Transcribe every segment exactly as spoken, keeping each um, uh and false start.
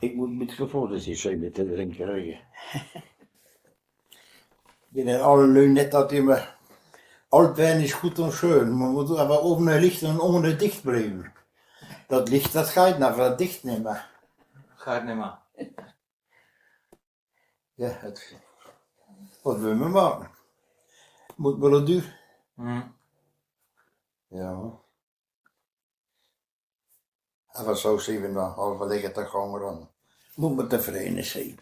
Ik mot mit Gevoel, dat is hie scheen mit de drinkerieje. Bin in alle Lüe net dat immer, al Wein is good un schön, mer mot aver owwe licht un unne dicht blieve. Dat licht, dat geit, aver dat dicht nimmer. Geit nimmer. Ja, dat, wat wille v'r make? Mot mer dat duur. Hm. Ja. Aver zo zeen v'r nog half lekker te gange dan. Mot mer tevreje zeen.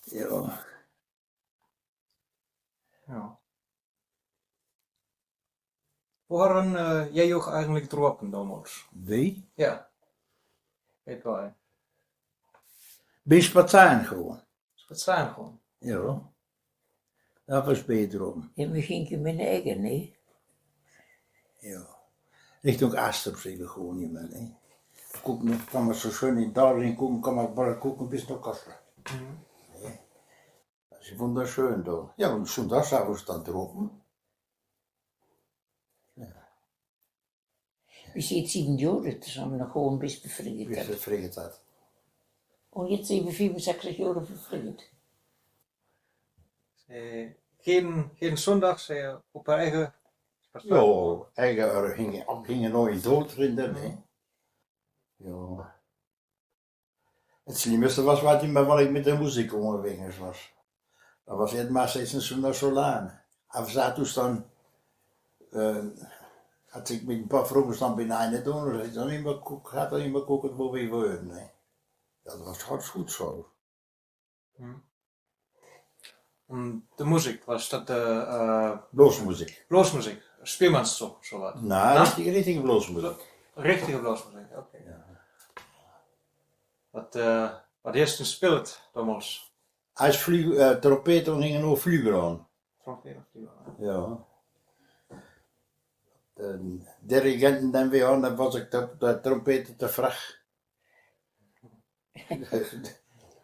Ja. Ja. Wo harre, eh, jie uch eigelik drope domols? Wie? Ja. Weit waal, hè. Bin spazere gange. Spazere gange? Ja. Dat waas beter óm. Ja, mesjien in mien eige, nee? Ja. Richtung Astrup zeen v'r gewoon immer, nee? Kuke, dan kan mer zo schön in dal in kuke, kan mer bal kuke bis nao Kassel. Mhm. Nee. Dat is wunderschön, doch. Ja, un zundagsavends dan drope. Ja. Wie siet siene Johr, dat is allemaol noch gewoon bis bevriet. Bis bevriet, dat. Un jetz zeen v'r viefunsechstig Johr bevriet. Eh, gee, gee zundags, eh, op eige... Jo, eige, eh, hinge, ok hinge noe in doot, hè. Jo. Het slimmste waas, wat ich mer, wan ich mit de muziek ungerwegs waas. Dat waas ieësmol steeds en zundagssolane. Aver ze had dus dan, eh, had ich mit e paar vrunge dan binne eine doon, dat ich dan immer kuke, had dan immer kuke wo v'r wore, hè. Dat waas hartstikke good zo. Hm. En de muziek, waas dat, eh, eh, blaosmuziek? Blaosmuziek, speelmanszog, zo wat? Nee, richtige, richtige blaosmuziek. Richtige blaosmuziek, oké. Ja. Wat, eh, wat hees te gespeeld domols? Eers flu-, eh, trompet en hinge noe flugelhorn. Trompet en flugelhorn. Ja. De dirigent, den weer aan, den waas ich de, de trompet te vrag.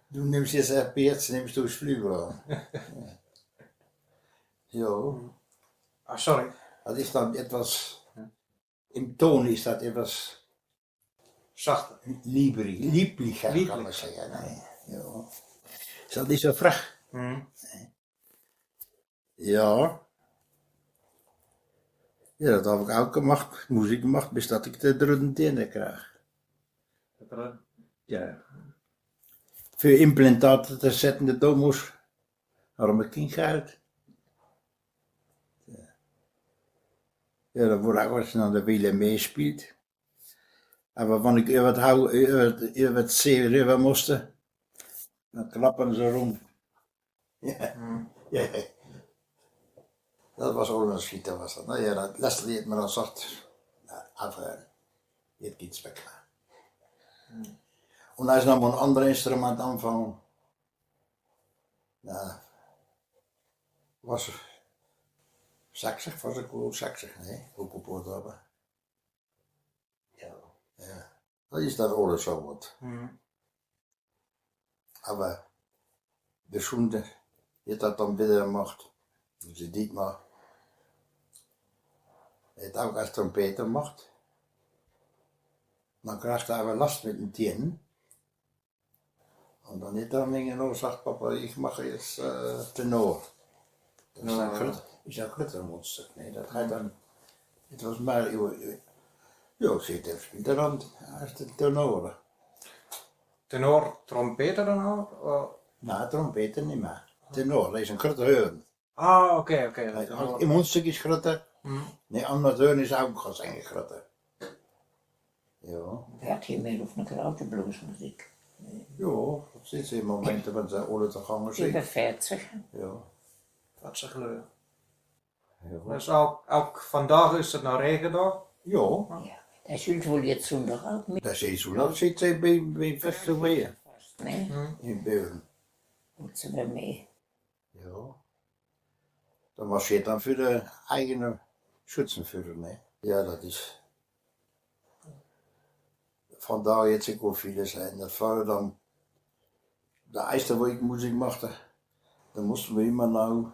Du nims jetzt eer Peerts, nims du es Flügel aan. Jo. Ah, sorry. Dat is dan etwas, im Ton is dat etwas zachter. Liebrig, lieblicher, kan mer zègke, nee. Jo. Is dat neet zo frach? Mhm. Ja. Ja, dat haw ich ouch gemaakt, muziek gemaakt, bis dat ich de drödde tenor kreeg. Ja. Veur implantate te zètte in de domols, haw ich gee geld. Ja. Ja, dan woort ouch ins nao de Wilhelm gespeeld. Aver wan ich euver 't hou-, euver 't, euver 't zee röver mós, dan klappe ze róm. Ja. Mhm. Ja. Dat waas ouch 'ne schieter, waas dat. Noe ja, dat lèste leet mer dan zacht aaf, eh, 't geit spekla. Mhm. En es ich noe 'n anger instrument aanvang, ja, waas zekstig, waas ich waal zekstig, nee, wie ich gepoot höb. Ja. Ja. Dat is dan alles zo wat. Mhm. Aver de Sunde, die haet dat dan weer gemaakt. Dus die Dietmar. Haet ouch es trompeter gemaakt. Dan kreeg 'r aver las mit de tieën. En dan haet 'r mich genóg gezag: "Papa, ich maak jetzt, eh, Tenor." Dat is ein gröt-, is ein grötter Monster, nee? Dat geit dan, 't waas mer, jo, jo, zit effe in de rand, es de Tenore. Tenor, trompeter dan ouch? O. Nee, trompeter neet mie. Tenor, dat is ein grötte heurn. Ah, oké, oké. Ei, dat is ein Monster is grötter. Mhm. Nee, anger heurn is ouch ein grötter. Ja. Waert hie mieë of 'ne grote blaosmuziek? Ja, dat zeen ze in 't moment, wen ze alle te gange zeen. Euver veertig. Ja. Veertig Lüe. Ja. Dat is ouch, ouch vandaag is 't noe rege dao? Ja. Ja, dat zult woel jetzt Sundag ouch mieë. Dat zeen ze, dat zeen ze bie, bie Vechterweer. Nee? Mhm. In Beuren. Mót ze weer mieë. Ja. Dat waas 't dan veur de eige schützenverein, hè? Ja, dat is. Vandaag hèt ze ouch väöl, hè. Dat wore dan de ierste waek muziek maakte. Dan móste v'r immer noe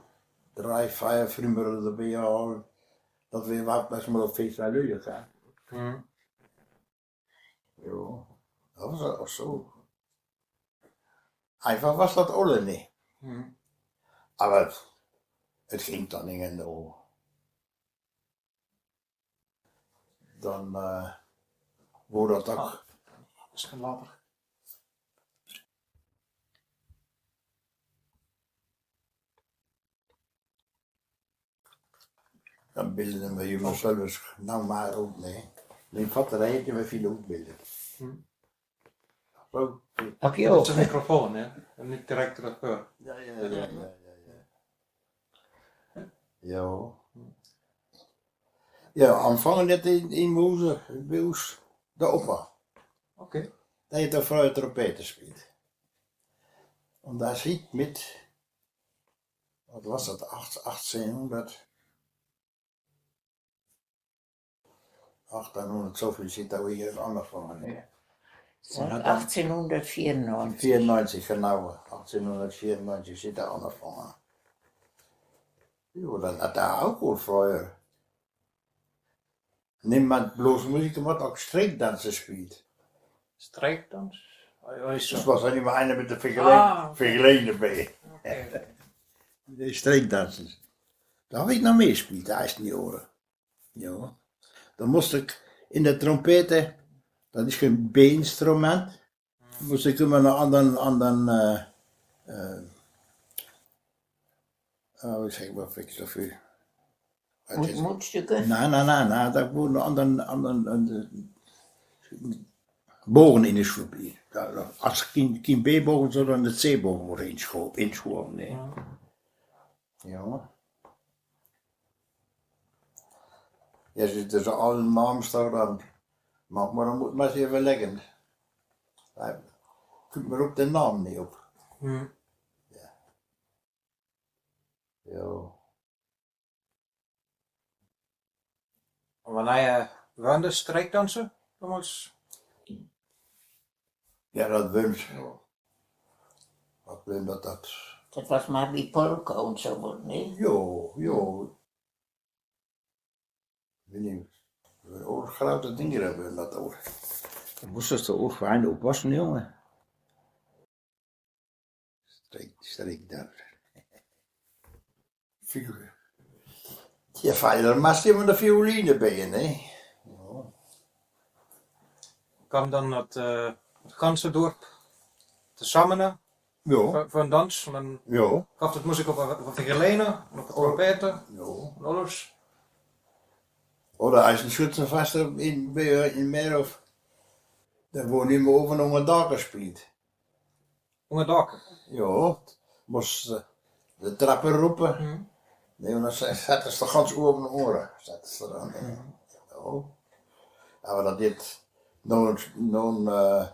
drei, veer Frümmere d'rbie haole. Dat v'r überhaupt eers mer op Feest van Lüe gaange. Mhm. Ja, dat waas ouch zo. Einfach was dat alle neet. Hm. Aver 't ging dan in en o. Dan, eh, woor dat ok. Ah, is gein water. Dan belde me jümmer zelfs, nou maar ok, nee. Dien vader heet me veel ok belde. Hm. Zo. Ach, joh. Dat is 'n microfoon, hè? En neet direk dat ik heur. Ja, ja, ja, ja, ja, ja. Ja. Ja, aanvange det in, in Moze, bie oos, de opa. Oké. Dae heet de vruier trompet gespeeld. En dae ziet mit, wat was dat, ach-, achtienhonderd, achtienhonderd zoväöl ziet dae hie angevange, hè. Seit achtienhondertvierennegentig. Vierennegentig, genau. Achtienhondertvierennegentig ziet dae angevange. Jo, dan hat dae ok al vruier. Neet bloos Musik, mer ok Streekdanze gespeeld. Streekdans? Oh, oh, is zo. Dus was d'r immer eine mit de Vergeleide, ah, oké, Vergeleide bie. Oké, oké. De Streekdanze. Dao han ich nog mit gespeeld, de ieëste joare. Jo. Dan mós ich in de trompet, dat is gein B-instrument, mós ich immer nog aan den, aan den, eh, eh, oh, ich zeg, wat vind ich dao veur? Mot-, motstukke? Nee, nee, nee, nee, dat woor aan den, aan den, aan den boge in de sjoep hie. Ja, as ich gein, gein B-boge, sondern de C-boge woor inscho-, inschoeve, nee. Ja. Ja. Ja, ze zitte ze al naams dao aan. Mer, mer dan mot mer ins effe lègke. Dao kump mer ok de naam neet op. Hm. Ja. Ja. En wanneer, eh, woor de streekdanze domols? Ja, dat woor, ja. Wat woor dat, dat? Dat was mer bie polka en zo wat, nee? Jo, jo. Weit ich neet. Oor groeate dinger höbbe v'r dat oor. Dan mós se oor fijn oppasse, jonge. Streek, streek dao. Viool. Ja, vader, mer stimmen de violine bie, hè? Ja. Kaom dan dat, eh, dat ganse dörp tesamme, hè? Ja. Veur, veur 'n dans, en dan, ja, gaaf dat musik op, op de gelene, op de trompete, ja, en alles. Oder es 'n Schützenfest in, bie, in Meerhof, dan woort immer oven ónger daak gespeeld. Ónger daak? Ja, mós, eh, de trap erop. Mhm. Nee, want dan ze-, zette ze toch gans oven ónger. Zette ze dan, eh, ja. Aver dat dit, noe, noe, eh,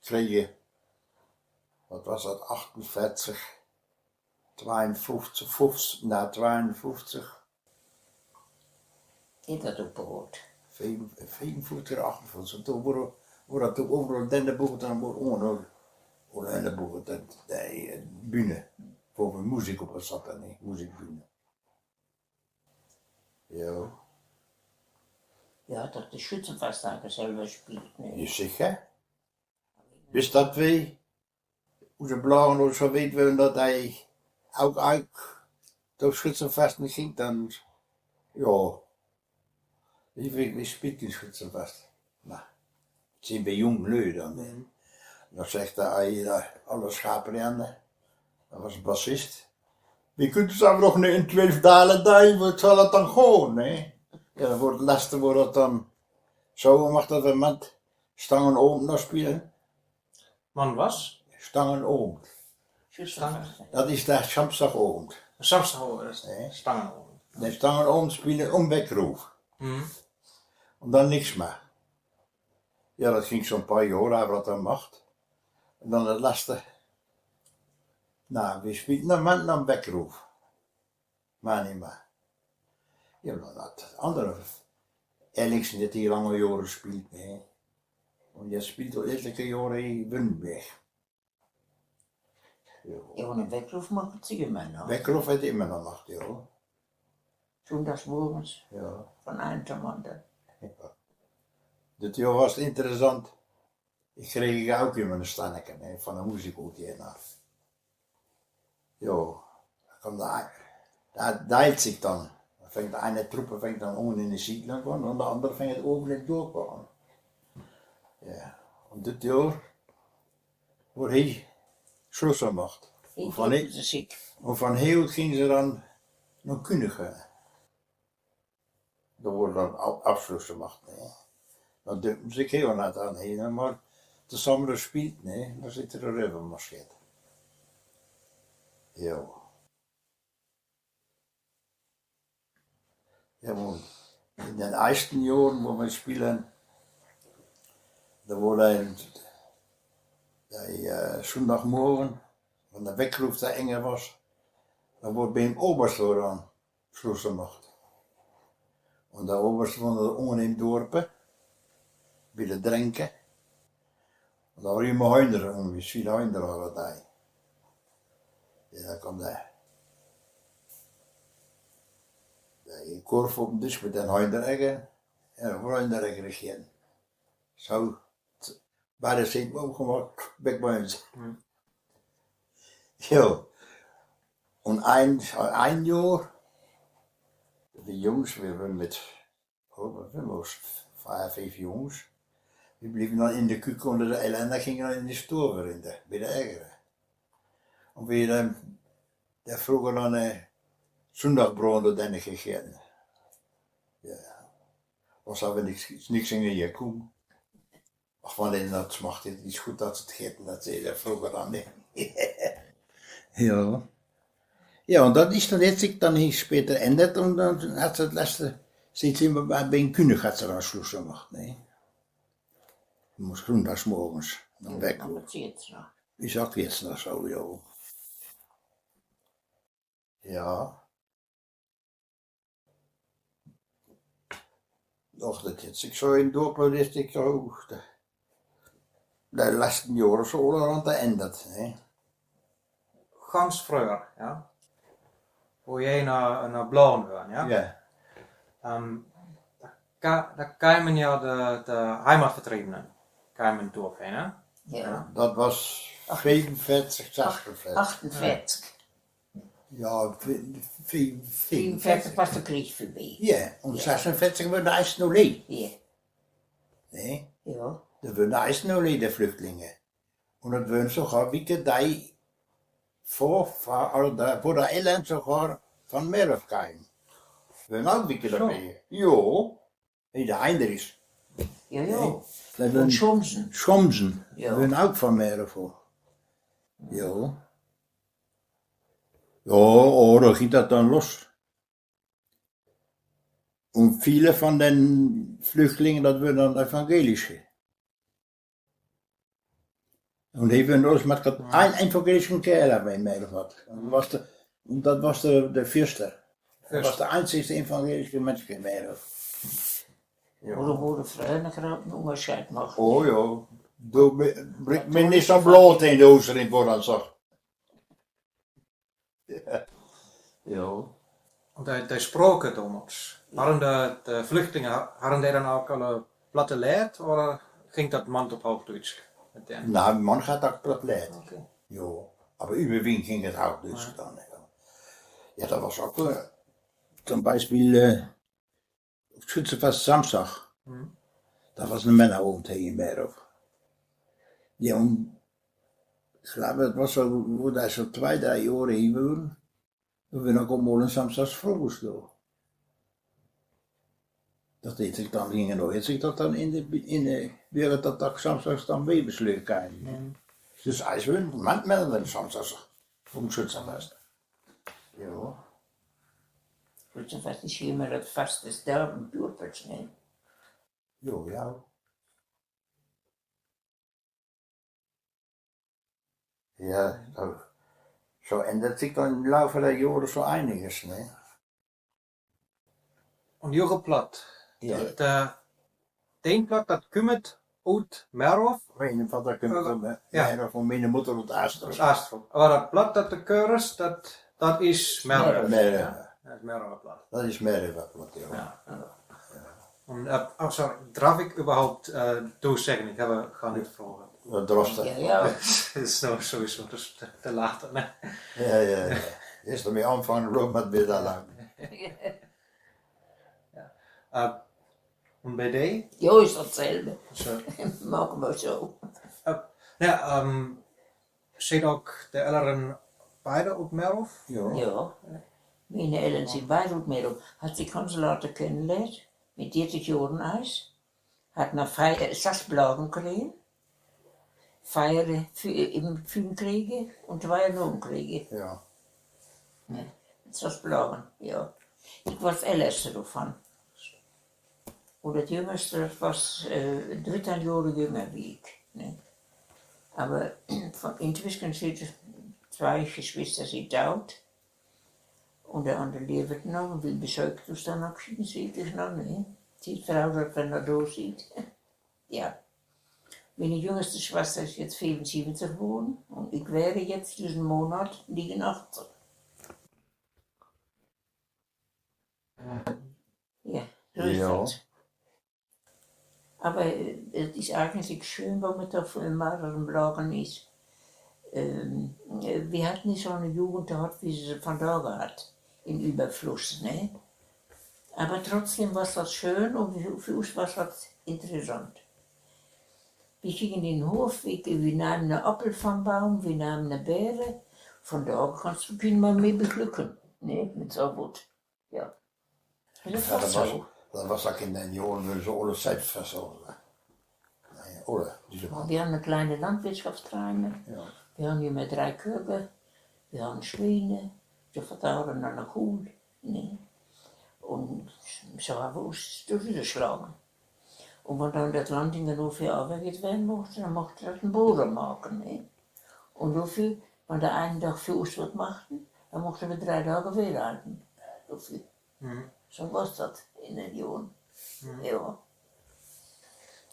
kreeg je, wat was dat, achtenveertig, tweeënvijftig, vijf-, na tweeënvijftig. Is dat opgeheurd? Vijf-, vijfenveertig, achtenveertig. Toen woor, woor dat toen overal dennenboom, dan woor onder, onder dennenboom, dat, die, eh, bühne. Wo v'r musik op zette, nee, musikbühne. Ja. Ja, dat de Schützenfest dao zelver speelt, nee. Is zeker? Bis dat weer Oze Blagen, oze Verwet, wenn dat hie ok, ok op Schützenfest ging, dan, ja. Wie, wie, wie speelt geer Schützenfest? Na, sin v'r jung Lüe dan, hè. Mhm. Dan zegt d'r, hie, dao, alle schaapbrande. Dat was 'ne bassist. Wie kunt geer ós aver nog neet in twelf dale deile, wie zal dat dan gaon, hè? Ja, dan woort 't lèste, woort dat dan zo gemaak dat v'r mit Stangenowend nog speelde. Wann was? Stangenowend. Stangen-, dat is de Samsdagowend. Samsdagowend, dat is, hè? Stangenowend. Nee, Stangenowend speelde óm Wekroef. Mhm. En dan niks mee. Ja, dat ging zo'n paar jaor, höbbe v'r dat dan gemaak. En dan 't lèste. Na, wie speelde, na, mit, na Wekroef. Mer neet mee. Ja, mer dat andere. Ellingsen haet hie lange jaore gespeeld, hè. En dae speelt al ettelijke jaore in Wünnenberg. Ja. Ja, en Wekroef maak 't immer nog. Wekroef haet immer nog maak, ja. Zóndagsmorgens. Ja. Van ein tot anger. Ja. Dit jaor was 't interessant. Ich kreeg ok immer 'n stanneke, hè, van de muziek oet hie na. Jo, dan kump de, dat deilt sich dan. Dan fängt de eine Truppe fängt dan unge in de Siedlung an un de andere fängt ove in 't Dorp an. Jo. Un dit Johr woort hie Schluss gemacht. Un van hie, un van hie oet ginge ze dan nao Künichau. Dao woort dan Afschluss gemacht, ne. Dan dööp me sich hie nat an, ne, mer tosamme gespeeld, ne, dan zit d'r röver marschiert. Jo. Jo, mer in de ieëschte Johre, wo me speelde, dan woort ein, ein Sundagmorge, wann de Weckruf d'r enger woor, dan woort bie däm Oberst woort dan Schluss gemacht. Un de Oberst wunn unge in 't Dorp, bie de Drenke. Un dao wore immer Hinder, un wie viel Hinder harde die. Jo, dan kaam de, de Korf op dän Disch mit dän Hinderegger. Jo, dan woort Hinderegger gegete. Zo. Beide Zähn opgemaakt, weg bie uns. Jo. Un ein, ein Johr, de Jungs, wie wore mit, oh, wat wore me, veer, fief Jungs. Wie bleewe dan in de Kök unner de Ell, ginge dan in de Stow rin, bie de Eggere. Un wie dan, dao fröher dan, äh, Sundagbrode dann gegete. Jo. Woor aver nix, nix in de Kök. Ach, wann een dat macht, is good dat se 't geit, dat se dao fröher dan nit. Jo. Jo, un dat is dan, hät sich dan hie später ännert un dan hät se 't letzte, sitz immer bie, bie Künichau hät se dan Schluss gemacht, ne? Muss Sundagmorges dan weg. Is ach jetzt noch so, jo. Jo. Och, dat hät sich so in 't Dorp, dat hät sich so de, de leste Johre so allerhand geännert, ne? Ganz fröher, jo. Wo ji nao, nao Blaun wore, jo? Jo. Ehm, dao ka-, dao kome jo de, de Heimatvertriebene, kome in 't Dorp hin, hè? Jo. Dat woor veerenveertig, achtenveertig. Achtenveertig. Jo, ve-, ve-, veerenveertig woor de Kreeg vörbie. Jo, un zesenveertig woor de Eisenolie. Jo. Ne? Jo. Dao woor de Eisenolie, de Flüchtlinge. Un dat wore sogar wieke die vör, vör, also de, vör de Ell sogar van Meerhof kome. Wore ouch wieke d'rbie. Jo. Hey, de Heinrichs. Jo, jo. Ne? Dat wore Schomsen. Schomsen. Jo. Wore ouch van Meerhof. Jo. Jo, oh, dao ging dat dan los. Un viele van de Flüchtlinge, dat wore dan evangelische. Un hie wore ós mit ein evangelischen Kerl bie Meerhof. Dat woor de, dat woor de, de Fürster. Dat woor de einzigste evangelische Mensch in Meerhof. Jo. Dao woort fröher noch en groten Ungerscheid gemacht. Oh jo. Dao br-, bringk mich nit zo'n blaod in de Oostering, wo dan zo. Jo. Want de, de Sprook domols. Harde de, de Flüchtlinge, ha-, harde die dan ouch al e platte Leid, oder ging dat mant op Hochdeutsch mit denne? Na, mant haud ouch platt Leid. Okay. Jo. Aver üvverwiegend ging dat Hochdeutsch dan, jo. Jo, dat woor ouch, eh, to'n Biespel, eh, Schützenfest Samsdag. Mhm. Dat woor 'ne Männerowend hie in Meerhof. Jo, un ich gleew, dat woor so, wo, wo dat so twee, dree Johr hie wore, do wore ouch mol 'ne Samsdags fröhs do. Dat hät sich dan, ging, do hät sich dat dan in de, in de Wereld, dat dat Samsdags dan weer beslööt. Mhm. Dus hie is weer 'ne Mann mit 'ne Samsdags vum Schützenfest. Jo. Schützenfest is hie mer dat vaste Dörp, Dörpeltje, ne? Jo, jo. Jo, so, so ännert sich dann im Laufe der Johre so einiges, ne? Un jo Platt. Jo. Dat, eh, dien Platt, dat kummt ut Meerhof? Miene Vader kummt ut Meerhof un miene Mudder ut Astrop. Astrop. Aver dat Platt, dat de Körres, dat, dat is Meerhof. Meerhof. Jo, dat is Meerhof Platt. Dat is Meerhof Platt, jo. Jo, jo. Un, eh, oh, sorry, draf ich überhaupt, eh, toezegge? Ich höb gor nich gevraog. Droste. Ja, ja. Is nog sowieso dus te, te laat, hè? Ja, ja, ja. Eerst ermee aanvange, loop mit bidde lang. Ja. Eh, en bie dich? Jo, is datzelfde. Zo. Make v'r zo. Eh, ja, ehm, Zit ok de Ellere beide op Meerhof? Ja. Ja. Miene Ellere sin beide op Meerhof. Hat sich ganz late kennenlehrt, mit dertig Johren eis. Hat na vei-, eh, sas Blage krege. Veier, eh, vü-, eh, im, vür'n Kriege un twee no'n Kriege. Ja. Ja, sas Blage, ja. Ich was de Ellerste dovan. Un dat Jüngerste, dat was, eh, dreteihn Johre jünger wie ich, ne? Aver von, intwischen sin twee Geschwister sin doot. Un de anner leevt noch, un wie besökt us dann ok, siet ich noch, ne? Siet frou, dat wer noch do siet. Ja. Miene jüngerste Schwester is jetzt veerensiebenzig woren un ich wär jetzt düssen Monat negenunachtzig. Ja, so is dat. Aver, eh, et is eigentlich schön, wenn mer do vun de Marere Blage is. Ehm, eh, wi hat nit so 'ne Jugend gehat, wie se vandage hat, in Überfluss, ne? Aver trotzdem was dat schön un för, för us was dat interessant. Wi ginge in de Hof, wi, wi nahme 'ne Appel vom Baum, wi nahme 'ne Beere. Vandage kanns du keenmal mehr beglücke, ne, mit so wat. Ja. Ja, dat was so. Dat was ok in de Johre, wo se alles selbst versorge. Naja, oder? Diese Mann. Wi hadde 'ne kleine Landwirtschaft, drei Mann. Ja. Wi hadde immer drei Köke, wi hadde Schwiene, de Vader hadde noch 'ne Kuh, ne? Un so hab mer us durchgeschlage. Un wenn dann dat Land in de Hof verarbeid were mocht, dann mocht dat en Bore make, ne? Un dofür, wenn de eine Dag för us wat machte, dann mochte mer drei Dage werarbeide. Dofür. Mhm. So was dat in de Johre. Mhm. Ja.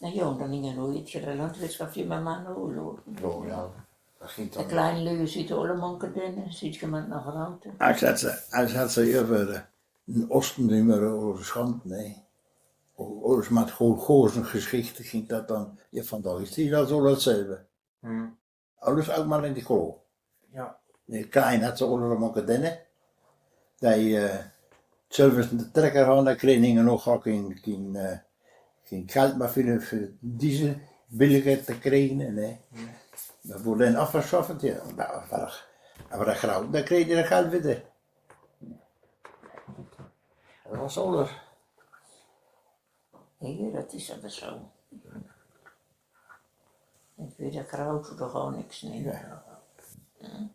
Na ja, un dann in de Landwirtschaft immer man lopen. So, ja. Dat ging dann. De kleine Lüe sitte alle manke denne, sitte man na Verwandte. Als hat se, als hat se üvver de Osten nimmer oder Schand, ne? Oder mit Gosen Geschichte ging dat dann, ja, vandage is dat alles dasselbe. Mhm. Alles ok mer in de Klo. Ja. De Kain hat se alle manke denne. Dee, eh, sülvers 'ne Trecker hawwe, dee kreeg nog ok keen, keen, eh, keen Geld mieë för, för Diesel billiger te kriege, ne? Ja. Dat woort dann aafgeschaft, ja. Aver, aver de Grote, dee kreeg dat Geld widder. Dat was alles. Ja, dat is aver zo. Ich weet, de Grote toch ok niks, ne? Ja. Hm?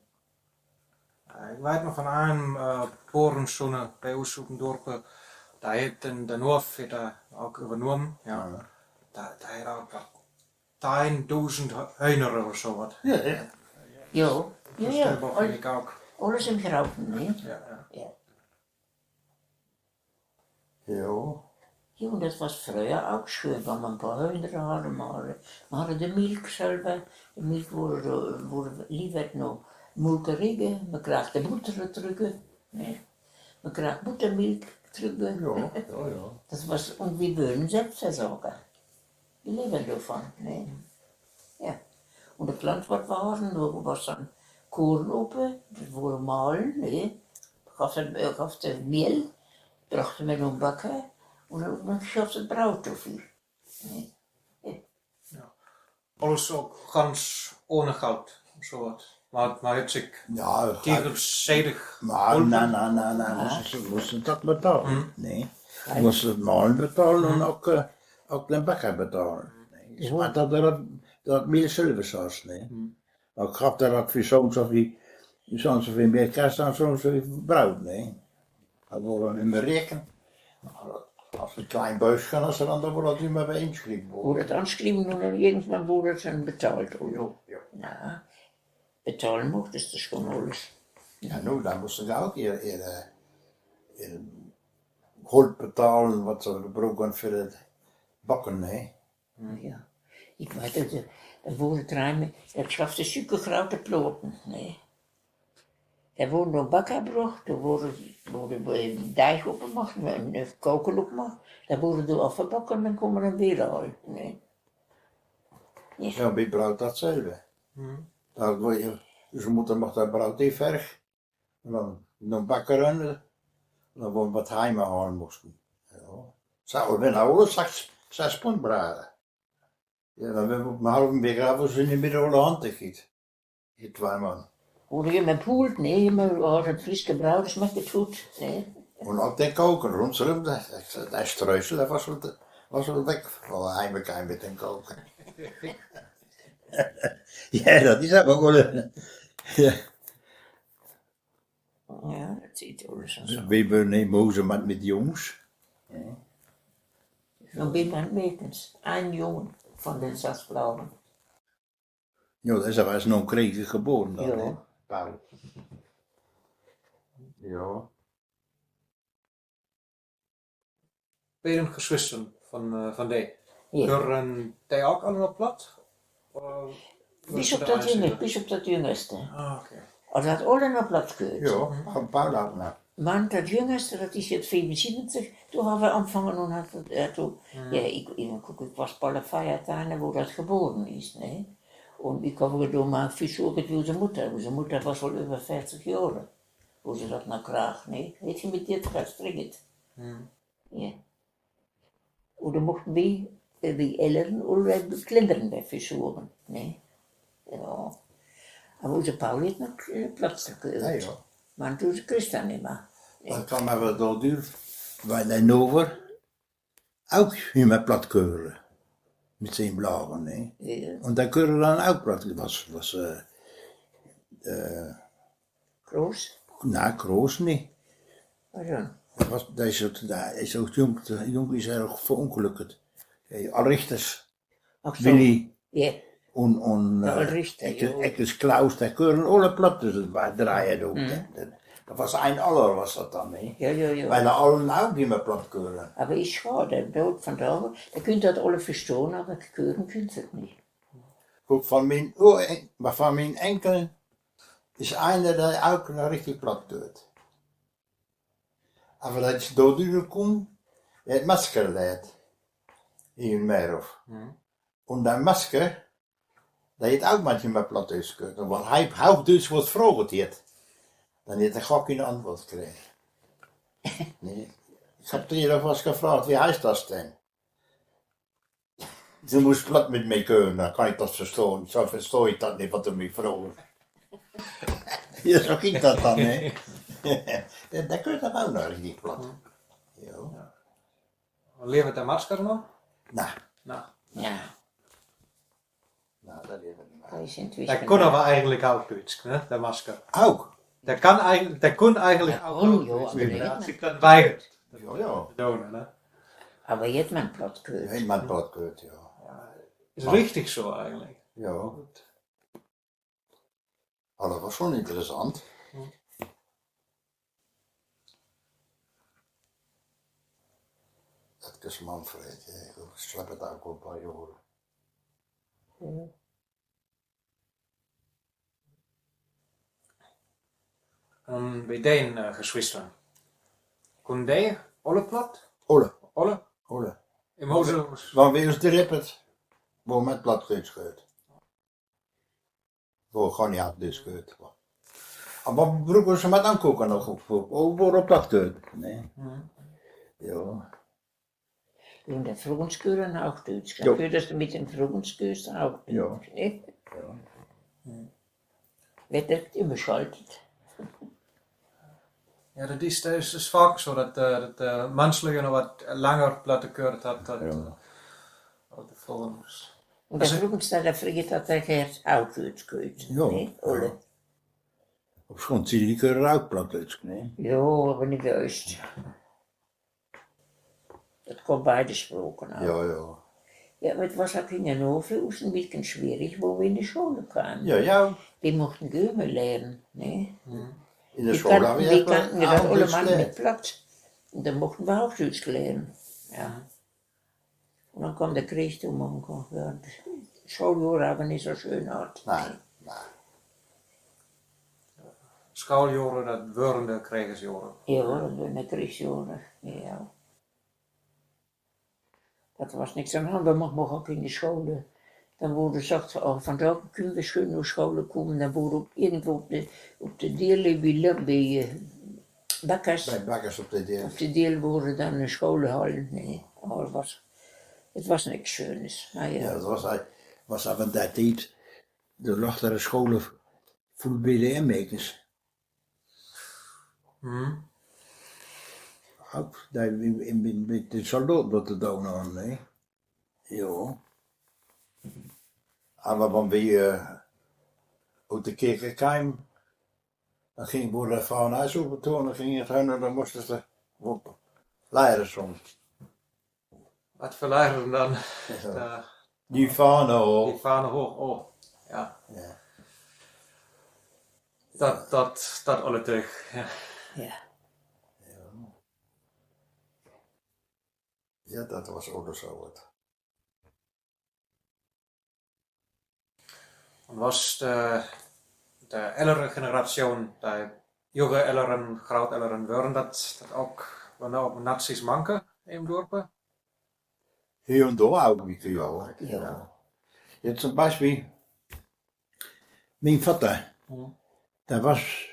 Ja, ich weet nog van eine, eh, Boerenzoon bie us op 't dörp, dee haet den, den Hof haet 'r ok üvvernome, ja. Ja. Dee, dee haet ok wat, dusend Höhner oder so wat. Ja, ja. Jo, ja, ja. Versteihbar, finn ich ok. Alles im Grote, ne? Ja, ja. Ja. Jo. Jo, un dat was fröher ok schön, wenn mer en paar Höhner hadde, mer hadde, mer hadde de Milch sülver, de Milch woort, woort lievert no Molkerieje, mer kreeg de Butter trügge, ne? Mer kreeg Buttermilch trügge. Jo, jo, jo. Dat was, un wi wören Selbstversorger. Wi leevde dovon, ne? Ja. Un dat Land, wat wi hadde, do was dann Koren op, dat woort gemale, ne? Gaff et, eh, gaff et Miel, brochte mer no'm Backer un dann gaff et Brout dovür. Ne? Ja. Alles ok ganz ohne Geld, so wat. Mer, mer haet sich, ja, dat tegenwoordig, mer, na, na, na, na, mós, mós dat betale, ne? Mós et Male betale un ok, eh, ok den Backer betale. Ne? Is mer dat, dat, dat Miel sülver saus, ne? Mer gaff dat för so un so väöl, so un so väöl mieë Kass un so un so väöl Brout, ne? Dat woort dann immer berekent. As e klein Bösche, as se dann, dan woort dat immer bie ingeschreve. Woort dat aangeschreve un dan irgendwann woort dat dan betaalt, oder? Jo, jo. Ja. Betale mós se dus schon alles. Ja, nu, dan mós se ok ehr, ehr, eh, ehr Holt betale, wat se bruke för et Backe, ne? Ja. Ich weet, dat, eh, dat woort drei, dat gaff de sjuke grote Plote, ne? Dao woort no'm Backer brocht, dao woort, woort, eh, Deig opgemaak, en, en Kokel opgemaak, dao woort dao aafgebake, dan kómme ze weer haole, ne? Ja, bi Brout datzelfde. Dao, wo, ze mochte, mochte dat Brout in verg. En dan, dan bakke ze, dan wo wat Heime hole mochte. Ja. Zo, wenn alle seks, seks Pund brade. Ja, dan wenn mer, mer hole en bät af, wo se in de Midde alle Hand giet. Die twee Mann. Oder je mit Pult, ne? Mer hat dat frisch gebraut, schmeck dat gut, ne? En ok de Koken rundherum, dat, dat, dat Streusel, dat was al, dat was al weg. Oh, Heime keim mit de Koken. Ja, dat is aver good. Ja. Ja, dat zuut alles en zo. Wie wer neet Mose mit, mit Jungs. Ja. Zo bin ich meistens ein Jung von de seks Blauwe. Ja, dat is aver es noch Krieg gebore dan, hè? Paul. Ja. Beide Geschwister von, eh, von die. Ja. Keurde die ok alle op plat? Bis op dat jünge-, bis op dat jüngerste. Ah, oké. Alsu dat alle op plat keurd. Ja, Paul ok noch. Want dat jüngerste, dat is jet veerenzeventig, toen hawwe we aangevange en hat, eh, toen, ja, ik, ik, ik was bal veertein, wo dat gebore is, ne? En ik hab gedocht, mer wieso, mit use Mutter, use Mutter was al euver veertig Johr. Wo se dat noch kreeg, ne? Hett se mit dertig al gestrick. Ja. En dan mochte wi, eh, wi Ellere, oder wi Klingere, wi Frisure, ne? Ja. Aver use Paul hett noch, eh, plat gekeurt. Ja, ja. Want use Christa nimmer. Dan kaam aver dodurch, weil de Nover ok immer plat keurde. Mit siene Blauwe, ne? Ja. En dä keurde dan ok plat. Was, was, eh, eh, Kroos? Na, Kroos nich. Wat dan? Dä was, dä is ok, dä is ok jung, jung is hä ok verungelukt. Hey, Alrichters. Ach zo. Willy. Ja. En, en, eh, Alrichter, Eckes, ja. Eckes Klaus, dä keurde alle plat, dus dat wa-, dreie ok, hè. Dat, dat was ein Aller, was dat dan, hè? Ja, ja, ja. Weil de Aller ok immer plat keurde. Aver is schaad, dä doot vandaag, dä kunnt dat alle verstoon, aver keure kunnt se 't nich. Guck, van mien Ur-, van mien Enkel is eine, dä ok noch richtig plat keurt. Aver dat is dodurch gekumme, dä hett Masker leit. Hie in Meerhof. En dä Masker, dä hett ok manchmal Plattdüütsch gekeurt. Aver wenn hä Hoochdüütsch wort gefrogt hett, dan hett hä gor keen Antwort gekrege. Nee. Ich hab die doch was gefrogt, wie heißt das denn? Du musst Platt mit mir können, dann kann ich das verstehen. Sonst verstehe ich das nicht, was du mich fragst. Ja, so ging das dann, ne? Der, der könnte aber auch noch richtig Platt. Ja. Leevt dä Masker noch? Na. Na. Ja. Na, dat leevt nich mehr. Dä kunn aver eigentlich Hoochdüütsch, ne? Dä Masker. Auch. Dä kunn eigen-, dä kunn eigentlich auch Hoochdüütsch, aver dä hett sich dann geweigert, dat to doon, ne? Aver hett man Platt gekeurt. Hett man Platt gekeurt, ja. Ja, is richtig so eigentlich. Ja. Gut. Aver dat was schon interessant. Dat is Manfred, ja, ich glaub, ich schlepp dat auch ein paar Jahre. Ja. Ähm, bei deine, äh, Geschwister, kunnen die alle Platt? Alle. Alle? Alle. Im Hause? Wann wi us drepe, word mit Platt gekeurt. Wo gewoon nich Hoochdüütsch gekeurt. Aver bruke wi us mal angucke noch, wo, wo, wo op Platt gekeurt, ne? Mhm. Ja. In de Frauenschule Hoochdüütsch. Jo. Dafür, dass du mit den Frauen schaffst, Hoochdüütsch, ne? Ja. Werd dat umgeschalt. Ja, dat is, dat is, is vaak zo, dat, eh, dat, eh, Mannsluuj nog wat langer Platt gekeurt hat, dat, eh, as de Froens. En de Froens, dat vergeet dat d'r geer Hoochdüütsch gekeurt, ne? Oder? Op school, die, die keure auch Plattdüütsch, ne? Jo, aver nich juist. Dat kump beide Sproke aan. Ja, ja. Ja, aver 't was ok in Hannover us ein bietje schwierig, wo wi in de School kamen. Ja, ja. Wi mochten Gömel lehren, ne? Mhm. In de School hawwe wi dat allemal mit Platt. En dan mochten wi Hoochdüütsch lehren. Ja. En dan kaam de Kreeg toen, mer dan kaam, ja, de Schooljohre hawwe wi nich so schön gehad. Nee, nee. Schooljohre, dat wore de Kreegsjohre. Ja, dat wore de Kreegsjohre, ja. Dat was niks aan de hand, wi mochten ok in de School, eh, Dan wore, zag ze al, vandaag künne we schoon nao School kome. Dan wore op irgendwo op de, op de Deel, wie, wie, eh, Bakkers. Bij Bakkers op de Deel. Op de Deel wore dan de Schoolhallen. Nee, oh, 't was, 't was niks schönes. Maar ja. Ja, dat was, was af en toe tijd. De lagere scholen voel bij de M-makers. Hm. Ook daar in, in, in, met de soldaat wat te doen hadden, hè? Jo. Aber wenn wir, eh, op de kerk kwamen, dan ging, wore de vrouw huis op en toen, dan ging het hun, dan moesten ze op leren soms. Wat veur leren dan? Ja. Die fahne hoog. Die fahne hoog, oh. Ja. Ja. Dat, dat, dat alle terug. Ja. Ja. Ja, dat was ook zo wat. En was de, de eldere generatie, de jonge eldere, grooteldere, wore dat, dat ook, wore ook nazi's manke in dorpe? Hier en daar ook, ja. Ja. Jetzt zum Beispiel, mijn vader, dat was,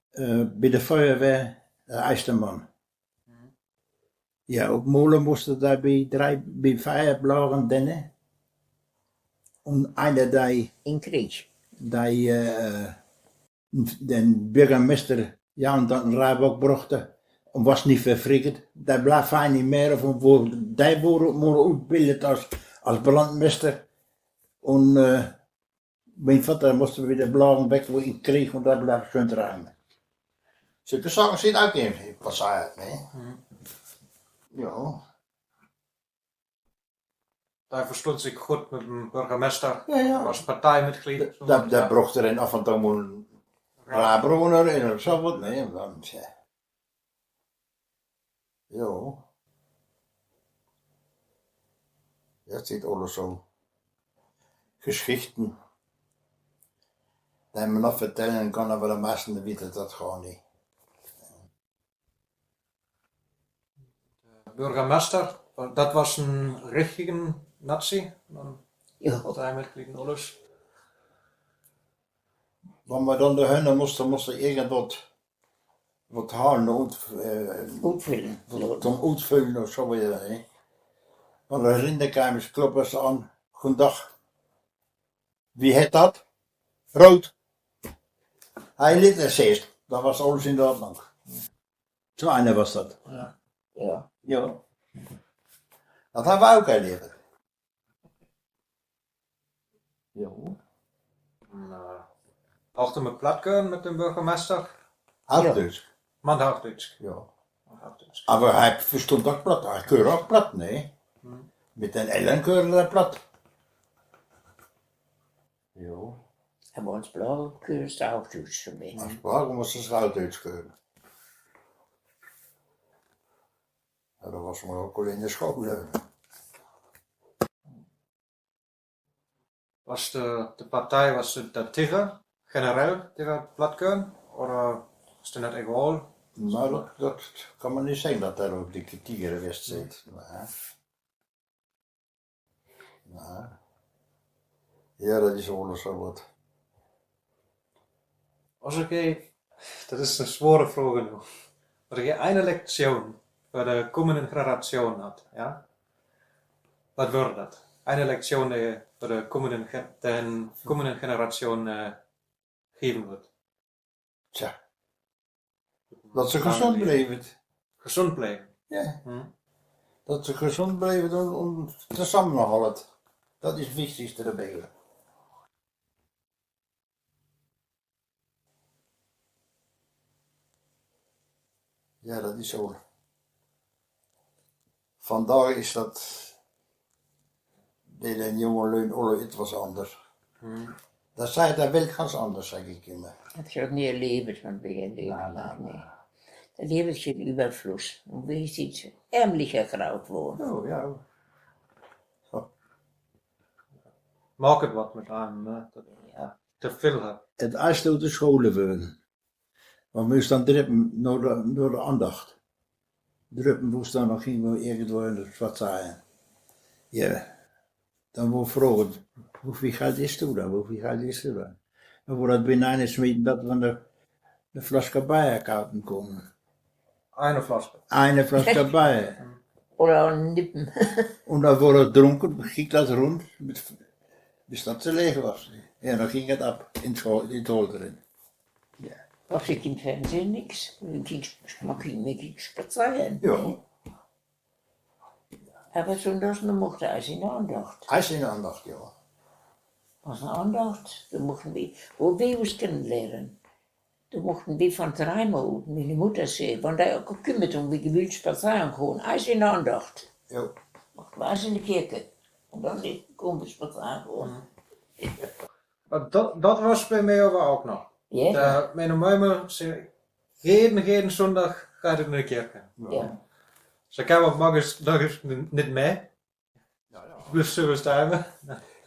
eh, bij de feuerweer de eerste man. Ja, op Mole moesten daar bij drie, bij veer blagen dennen. En eine, die in Kreeg, die, eh, den burgemeester, ja, en dan een rijbewijs brocht, en was niet verfrikkerd. Daar bleef hij niet meer, of wo, die wore, wore oetgebild als, als brandmeester. En, eh, mijn vader moest weer de blagen weg, wo in Kreeg, en daar bleef schön ruimen. Zulke zaken zit ook in, passeert, nee? Ja. Hij verstond zich goed met de burgemeester. Ja, ja. Was partijmitglied. Dat, dat brocht er in af en toe een raadbroner in of zo wat, nee, en dan, ja. Jo. Dat zit alles zo. Geschichten. Die men nog vertellen kan, aber de meisten weten dat gewoon niet. De burgemeester, dat was een richtige nazi, dan partijmitglied en alles. Wanneer we dan de hunne moesten, moesten irgendwat, wat halen, oet-, eh, oetvullen. Wat, ja, dan oetvullen of zo weer, hè. Want de herinneringskamers kloppen ze aan. Goedendag. Wie heet dat? Rood. Hij liet het eerst. Dan was alles in de ordnung. Zo eine was dat. Ja. Ja. Ja. Dat hebben we ook al leren. Ja. En, eh, mocht me plat kunnen met de burgemeester? Hoogduits. Ja. Maar Hoogduits. Ja. Maar Hoogduits. Aber hij verstond ook plat. Hij keurde ook plat, nee? Hm. Met den Ellen keurde hij plat. Ja. En bij ons blauwe keurde ze Hoogduits mee. Als blauwe moesten ze Hoogduits keuren. Ja, dat was maar ook al in de school, hè. Was de, de partij, was ze daar tegen, genereel tegen plat kunnen? Of, eh, is het net egal? Nou, dat, dat kan men niet zeggen, dat er ook dikke tieren geweest zijn. Maar, maar, ja, dat is alles zo wat. Als ik even, dat is een zware vraag nu. Als ik een lectie voor de komende generatie had, ja? Wat wordt dat? Een lectie die voor de komende ge-, de komende generatie, eh, geven wordt. Tja. Dat ze gezond blijven. Gezond blijven. Ja. Hm. Dat ze gezond blijven en, en tezamen nog altijd. Dat is het wichtigste daarbij. Ja, dat is zo. Vandaag is dat bij de jonge lui al iets anders. Hm. Dat zei, dat wil ik gans anders, zeg ik immer. Dat is ook niet een leven van begin leven, nee. Dat leven is in overvloed. En wie is iets ärmlicher groot worden. Oh, ja. Zo. Maak het wat met aan, hè? Dat, ja. Te veel heb. Het eerste uit de scholen willen. Want we staan druppen door de, door de aandacht. Druppen, wo staan, dan gingen we irgendwo in de, wat zei je? Ja. dan woor vroeger, woveel geld is doe dan? Woveel geld is doe dan? Dan woor dat binne eine smieten dat we de, de flaske Bayer koupe kónne. Eine Flaske. Eine Flaske Bayer. Oder eine Nippen. Un dan woor dat dronke, ging dat rond, mit, bis dat ze leeg woor. Ja, dan ging dat af in 't Hol-, in 't Hol drin. Ja. Woor ich im Fernsehen nix. Mer ging, mer ging, mer ging spaziere. Ja. Aver sonndags, mer mochte eis in de Andacht. Eis in de Andacht, ja. Woor en Andacht, do mochte mer, wo mer us kennenliere. Do mochte mer von Treimer ut, miene Mutter sä, wann do kümmet un mer wille spaziere gahn, eis in de Andacht. Ja. Mochte mer eis in de Kirke. Un dann künne mer spaziere gahn. Mhm. Mer dat, dat woor bei mi aver ok noch. Ja? Dao, miene Mama, se, jeden, jeden Sonndag geit se in de Kirke. Ja. Ze kaam ok morgens, morgens nit mit. Ja, ja. Bliev se röstig.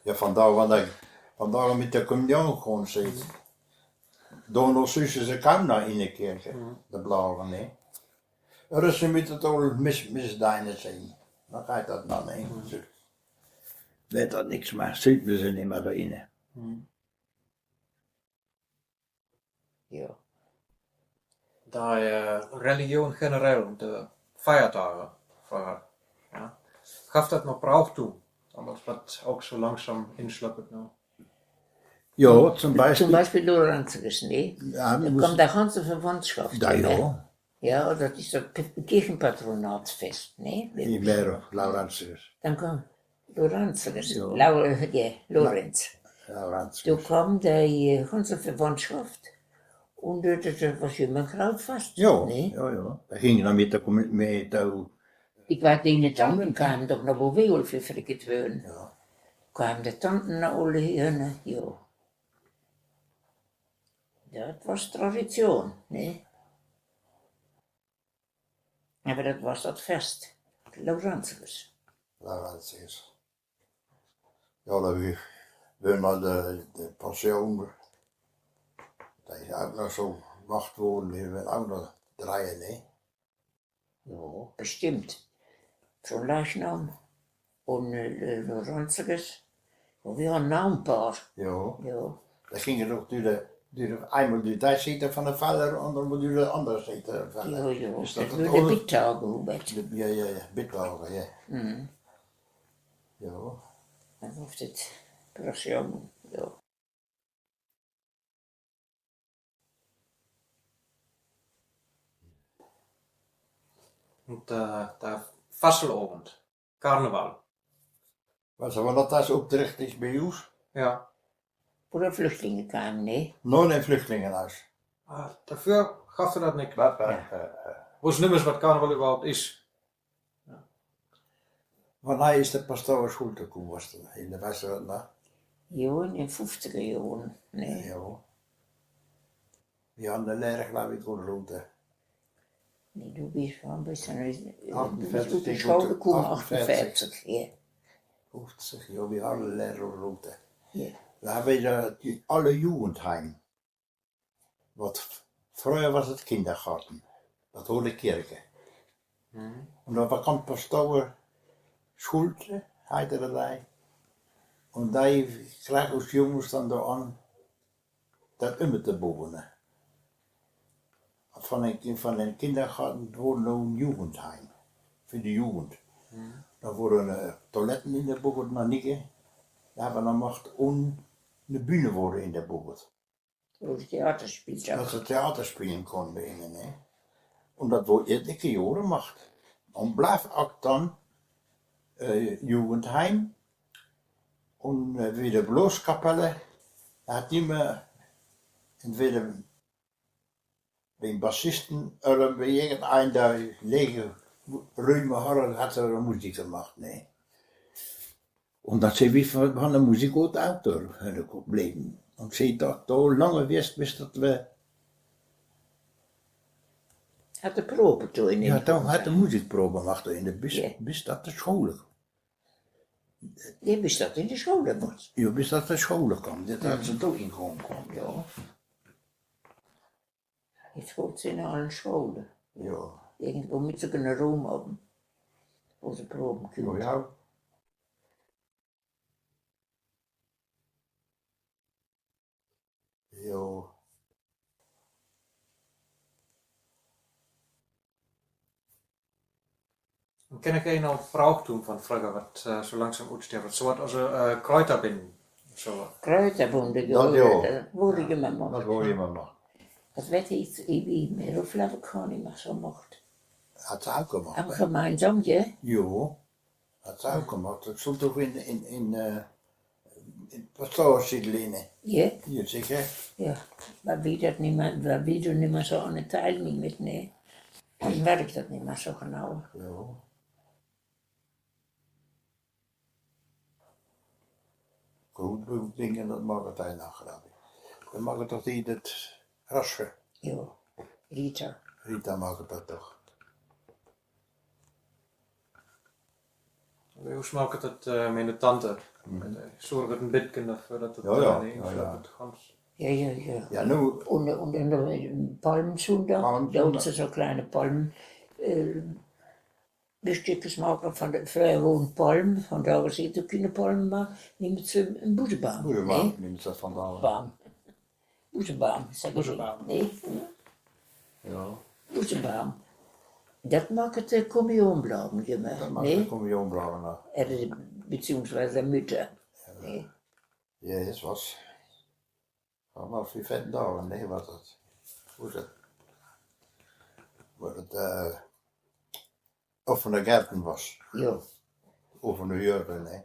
Ja, vandaag, want ich, vandaag mit de Kommunion gewoon zit. Donderdag sühs se se kaum noch in de Kirke, de Blauwe, ne? Oder se mit dat aule Mis-, Misdeine sin. Dan geit dat noch, ne? Ze, weed dat nix mehr, süht mer se nimmer do inne. Ja. Dao, äh, Religion generell un de Feiertage fröher, ja. Gaff dat noch Brauchtum, aver wat ok so langsam inslöppet, ne? Ja, zum Beispiel. Zum Beispiel Lorenzius, ne? Ja, do kummt de ganze Verwandtschaft, ne? Ja, ja. Ja, dat is de K-, Kirchenpatronatsfest, ne? Im März, Laurentius. Dann kummt Laurentius, ja. Lau-, ja, Lorenz. Laurentius. Do kummt de, äh, ganze Verwandtschaft un, äh, dat, dat woor immer e groot Fest, ne? Ja, ja. Do ging ich noch mit de Kom-, mit de... Ich weit nit, de annere kamen doch noch, wo mer al verflicket woren. Ja. Kamen de Tanten noch alle hie, ne? Ja. Dat woor Tradition, ne? Aver dat woor dat Fest. Laurentius. Laurentius. Ja, dat wie, wie mer de, de Passion, dat is ok noch so gemacht worden, wie mer ok noch dreien, ne? Ja, bestimmt. Fronleichnam. Un, äh, Laurentius, wo mer noch e paar. Ja. Ja. Dat ging doch dör de, dör de, einmal dör de Siet von de Felder, annermal dör de anner Siet von de Felder. Ja, ja. Is dat dat wöre Bittage, wo dat? Ja, ja, ja, Bittage, ja. Mhm. Ja. Dan hoof dat Prozession, ja. Un, äh, de Fastelowend, Karneval. Wat, aver dat is opdrichtig bi us? Ja. Wo de Flüchtlinge kamen, ne? Noch nich Flüchtlinge us. Ah, dorvör gaff dat nich. Wat, wat, äh, äh. Wusst nimmer, wat Karneval üvverhaupt is. Ja. Wanneer is de Pastor Schulte kumme, was dat in de, weeßt du dat noch? Jo, in de fuffziger Johre, ne? Jo. Wi hadde de Lehre, glaub ich, unnerrote. Ne, du bist, wann bist du, du bist achtunverzig, ut de School gekumme, achtunverzig. Achtunverzig, ja. Fuffzig, jo, wi hadde de Lehre unnerrote. Ja. Do hawwe wi do, die, alle Jugendheim. Wat f-, fröher was dat Kindergarten. Dat hoorde Kirke. Mhm. Un do kaam Pastor Schulte, heet dä. Un dä kreeg us Junges dann do an, dat ümmer to boe, ne. Von de, von de Kindergarten worde no e Jugendheim. För de Jugend. Mhm. Do worde, äh, Toiletten in de boe, noch nich. Do hawwe wi noch macht un de Bühne worde in de boe. Wo se Theater spielt, ja. Dat se Theater spele kónne, ne? Un dat wor elke Johr macht. Un bleef ok dann, äh, Jugendheim. Un, äh, wie de Bloßkapelle, do hot immer entweder beim Bassisten oder bei irgendein, dä lege Räume hot, hot er Musik gemacht, ne? Un dat se wie von, von de Musik ut Autor hünne bleven. Un se dat do lange west, bis dat wi... Hot de Probe do in de... Ja, do hot de Musikprobe gemacht in de, bis, ja, bis dat de School. Ja, bis dat in de School was. Ja, bis dat de School kaam. Dat hot se do inkomme kaam, ja. Jetzt gaht se in alle Schole. Ja. Irgendwo muss se ene Ruum hawwe, wo se Probe künne. Ja, ja. Jo. Un kenn ik e noch Brauchtum von fröher, wat, äh, so langsam utsterft. So wat, also, äh, Kräuterbinnen. So. Kräuterbunnen, dat, jo, dat wor immer noch. Dat wor immer noch. Dat wett ik, ik, ik, mer, ik gläuv, ik han nimmer so gemacht. Hat se ok gemacht, ne? Gemeinsam, jo? Jo. Hat se ok gemacht. Dat stund doch in, in, in, äh, in Pastorsiedel, ne? Jo. Jo, seker. Jo, mer wie dat nimmer, mer wie do nimmer so an de Teilming mit, ne? Dann weet ik dat nimmer so genau. Jo. Groot Dinge, dat maak ik noch, gläuv ik. Dan maak ik toch die, dat Rasche. Jo, Rita. Rita maak ik dat toch. Wie smaak dat, äh, miene Tante? Mhm. Äh, zorg dat e bietje dafür, dat dat, jo, jo, äh, jo, jo. Jo, jo, jo. Jo, nu. Un, un, un, äh, Palmsondag, Palmsondag. Deit se so kleine Palm, äh, Bestekes make von de, fröher wor e Palm, vondaag is dat kene Palm mie, nimmt se en Busebaum, ne? Busebaum, nimmt se vondaag. Baum. Busebaum, sag ich. Busebaum. Ne? Jo. Busebaum. Dat make de Kommunionbladen immer, ne? Dat make de Kommunionbladen, ne? Äh, beziehungsweise Mütter, ne? Jo, dat wor Aver vör veertien Daag, ne, wor dat. Wo is dat? Wo dat, äh, of van de Gerten wor. Jo. Of van de Jurgen, ne.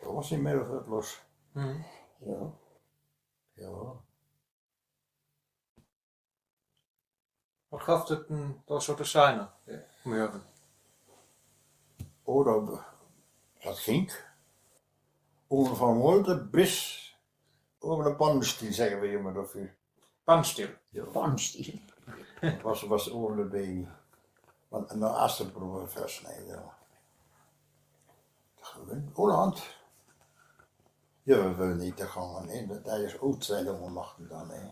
Dat wor nich mie of wat los. Mhm. Jo. Jo. Wat gaff dat dan so te zeen, äh, mörge? Oh, dat, dat ging. Ove van Wolde bis ove de Pannstiel, zègke we immer doveur. Pannstiel? Jo. Pannstiel. Dat wor, wor ove de been. Want, en dan as de broer vast, nee, jo. Holland. Jo, we wille nit te gange, hè. Dat is oet zeen, dan we machte dan, hè.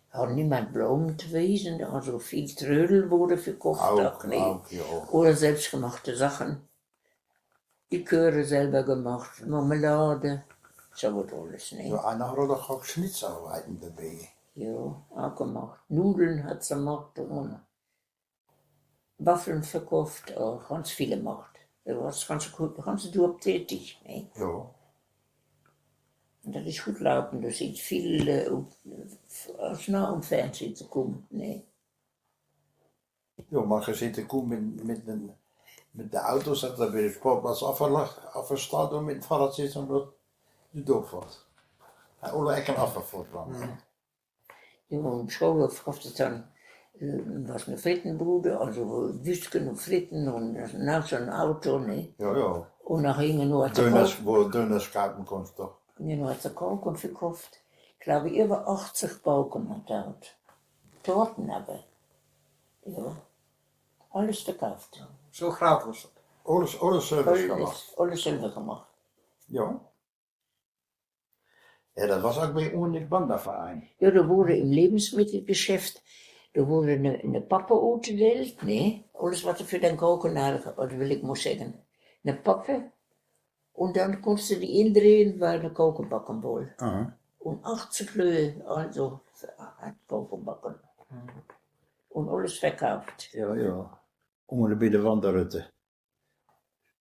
Had niemand blome te wieze, also väöl Trödel worde verkoff, dacht ich. Auk, jo. Oder selbstgemachte Sachen. Liköre selber gemacht, Marmelade, so wat alles, ne? Jo, en dan hadde we doch auk Schnitzarbeiten debie. Jo, auk gemacht. Nudeln hat se gemacht, un Waffeln verkoff, oh, ganz vill gemacht. Do wor ganz, ganz Dorf tätig, ne? Jo. Un dat is good laupe, dor sin vill, äh, op, as na op Fernsehen ze kumme, ne? Jo, mer ge sit te kumme mit, mit de, mit de Auto's, dat dor bie de Sportplatz afgestalt un mit 't Fahrrad zit un dor de Dorf fort. Alle Ecke afgefort dan, ne? Jo, un Schoolhof gaff et dann, äh, wor 'ne Frittenbude, also Wüstken un Fritten un na so'n Auto, ne? Jo, jo. Un na hinge nor Döners, wo Döners kaufe konnst, doch. Jo, nor hat se Koken verkoff. Ich gläuv, iwwer achtzig Koken hat dat. Torten awwer. Jo. Alles verkoff. So groot wor dat. Alles, alles selber gemacht. Alles, alles selber gemacht. Jo. Jo, dat wor auk bie uns in Wanderverein. Jo, dor worde im Lebensmittelgeschäft, dor worde 'ne, 'ne Pappe utgedeelt, ne? Alles, wat de för den Koken nödig hadd, wat will ich mol segge. 'Ne Pappe, un dann kunnst de die indrehe, wer 'ne Koken backe wull. Aha. Un achtzig Lüe, also, hat Koken backe. Un alles verkoff. Jo, jo. Un bie de Wanderhütte.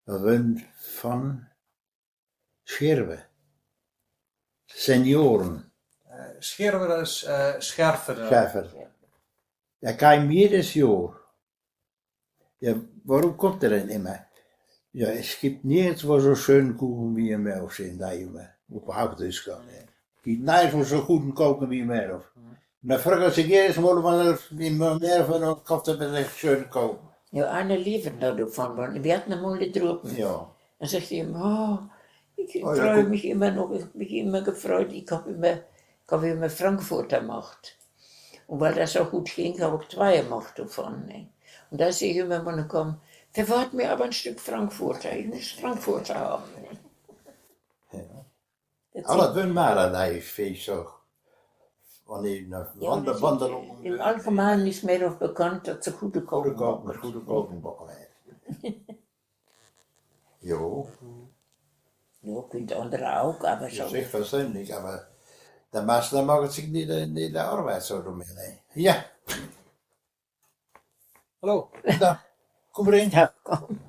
Dat wore von Scherwe. Senioren. Äh, Scherwe, dat is, äh, Scherfe, dat. Scherfe. Dä keem jedes Johr. Jo, worüm kummt dä denn immer? Jo, et gitt nirgendswo so schöne Koken wie in Meerhof, sä dä immer. Op Hoochdüütsch kann, ne? Gitt nirgendswo so gode Koken wie in Meerhof. Un dann frög hä sik jedes Mol, wann hä in Meerhof wor, dann koff hä mer echt schöne Koken. Jo, eine Liebe dovon, wann, wi hadde mol de Drupen. Jo. Dann sächt hä immer, oh, ich frei mich immer noch, ich hab mich immer gefreut, ich hab immer, ich hab immer Frankfurter gemacht. Un weil dat so god ging, hab ich twee gemacht dovon, ne? Un dann sächt hä immer, wann hä keem, verwart mer awwer e Stück Frankfurter, ich muss Frankfurter hawwe, ne? Jo. Awwer dat wöre mer dann eigentlich, finn ich so. Wann ich na Wander-, Wanderung, im Allgemeinen is Meerhof bekannt, dat se gode Koken backe. Gode Koken, gode Koken backe. Jo. Jo, künnt annere auk, awwer so. Jo, secher, verständlich, awwer Dan maksime magotsiga nide, nide arvvas orumin. Ja. Hallo. Da. Kom rin. Ja, kom.